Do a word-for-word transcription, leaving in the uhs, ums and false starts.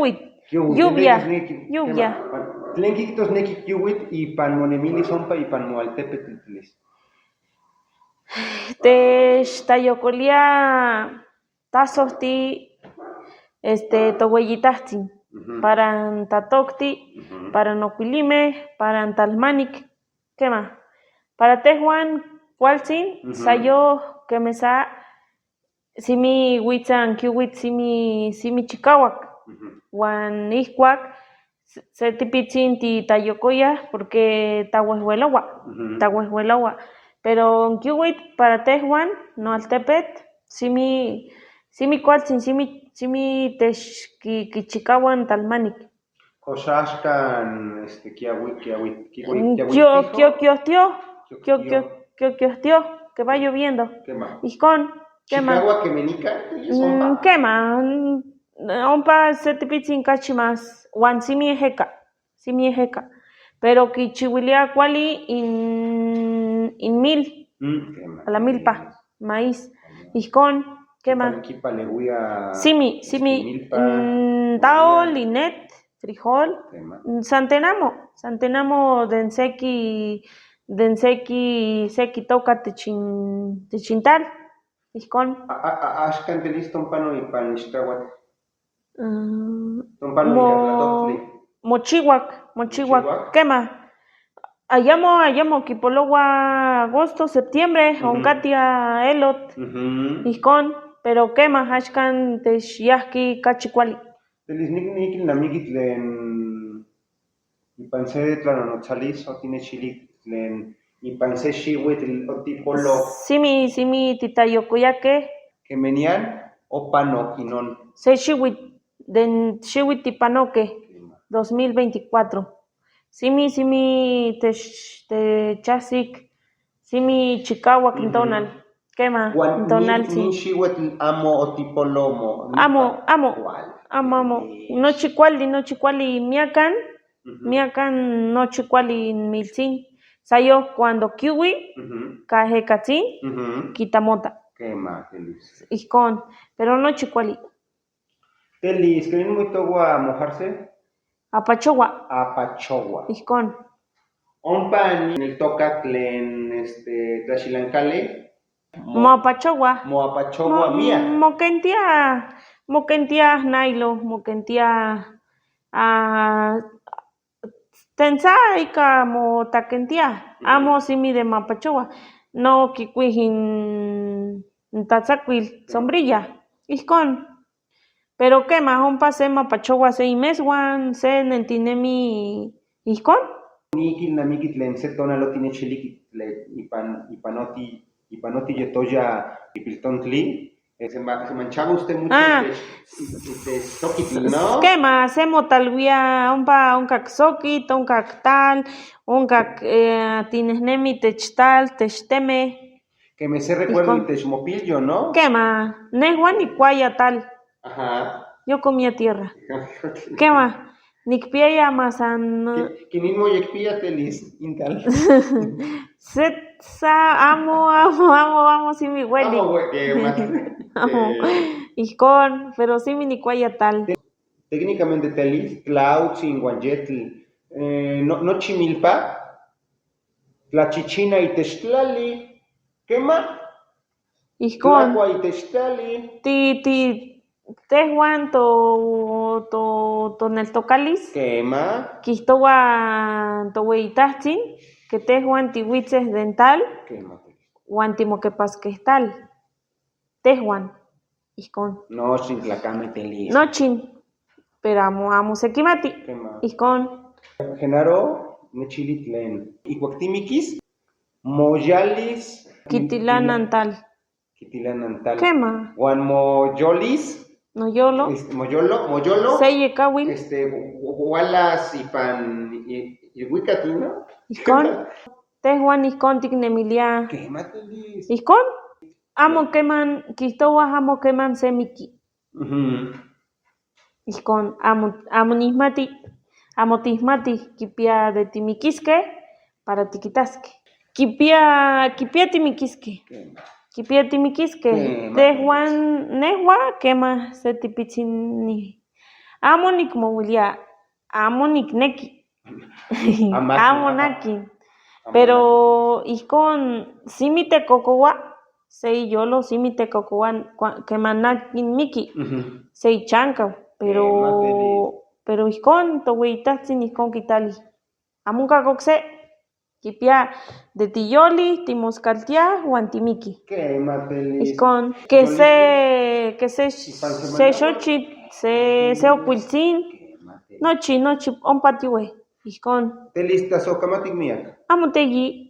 Kiwit. Kiwit. Lluvia. Lluvia. Tlen kikitos neki kiwit y pan monemili sompa y pan moaltepe titlis. Tesh tayokolia tasohti este toweyitahtsin. Para ntatokti, para nokwilime, para ntalmanik. Kema, para tehwan kualtsin sayo kemesa simi witsan kiwit simi simi chikawak. Wan ihkwak se tipitsin ti tayokoya porque tawehwelowa. Tawehwelowa. Pero nkiwit para tehwan no altepet simi simi kualtsin simi simi tesh ki kichikawan talmanik. Koshashkan este kiawit kiawit kiawit. Kio kio kio tio. Kio kio kio kio tio. Que va lloviendo. Kema. Ihkon. Kema. Chikawak kemenikan. Kema. Ompa se tipitsin kachi mas wan simi eheka. Simi eheka. Pero kichiwilia kuali in in mil. A la milpa. Maíz. Ihkon. Kema. Simi simi. Ndao, linet, frijol. Santenamo. Santenamo de nseki de nseki seki toka techin techintal. Ihkon. Ashkan telisto pan y pan ixtawat. Mochiwak. Mochiwak. Kema. Ayamo ayamo kipolowa agosto septiembre onkatia elot. Ihkon. Pero kema ashkan tesh yahki kachi kuali. Telis nikil namikit len. Y pan se tlanonotsalis otine chilik len y pan se shiwit otipolo. Simi simi titayokoyake. Kemenian o pan okinon. Se shiwit den shiwit tipanoke. Dos mil veinticuatro. Simi simi te te chasik. Simi chikawak ntonal. Kema ntonal si. Amo otipolomo. Amo amo. Amo amo. Nochi kuali nochi kuali miakan. Miakan nochi kuali miltsin. Sayo cuando kiwi. Kahe katsin. Kitamota. Kema telis. Ihkon. Pero nochi kuali. Telis keni muitowa mojarse. Apachowa. Apachowa. Ihkon. Ompa ni el toca tlen este tlashilankale. Mo apachowa. Mo apachowa mia. Mo kentia. Mo kentia nailo mo kentia. Ah, tensa ika mo ta kentia. Amo simi de mo apachowa. No kikwihin. Ntatsakwil sombrilla. Ihkon. Pero kema hompa se mo apachowa se imeswan se nentinemi. Ihkon. Nikil namikit len se tonal otine chilikit le ipan ipanoti ipanoti yetoya ipiltontli. Se manchaba usted mucho. Ah. Kema se mo talwia hompa onkak sokit onkak tal onkak tinehnemi techtal techteme. Kema se recuerdo techmopillo no. Kema nehwan ni kuaya tal. Yo comía tierra. Kema nikpia ya masan. Kini mo yekpia telis intal. Setsa amo amo amo amo si mi weli. Amo. Ihkon pero si mi ni kuaya tal. Técnicamente telis tlau tsinguayetl. No chimilpa. Tlachichina itech tlali. Kema. Ihkon. Tlakua itech tlali. Ti ti tehuan to to toneltokalis. Kema. Kihtowa toweyitahtsin ke tehuan tiwitses dental. Kema. Wan timokepasketal. Tehuan. Ihkon. Nochin tlakamete li. Nochin. Pero amo amo se kimati. Kema. Ihkon. Genaro ne chili tlen. Ikuak timikis. Moyalis. Kitilanantal. Kitilanantal. Kema. Wan moyolis. Moyolo. Moyolo moyolo. Seyekawil. Este walas ipan iwikatino. Ihkon. Tehuan ihkon tiknemilia. Kema tilis. Ihkon. Amo keman kihtowa amo keman se miki. Ihkon amo amo nihmati. Amo tihmati kipia de timikiske para tikitaske. Kipia kipia timikiske. Kipia timikiske. Tehuan nehua kema se tipitsin ni. Amo nik mowilia, amo nik neki. Amo naki. Pero ijkon si mi tekokowa, se iyolo si mi tekokowa, kema naki miki, se ichanka. Pero pero ijkon to weyitajtsin ijkon kitali. Amo nkak okse, kipia de tiyoli, timoskaltia wan timiki. Ijkon ke se ke se se xochi, se se okwiltsin. Nochi nochi ompatiwe. Ijkon. Amo teyi.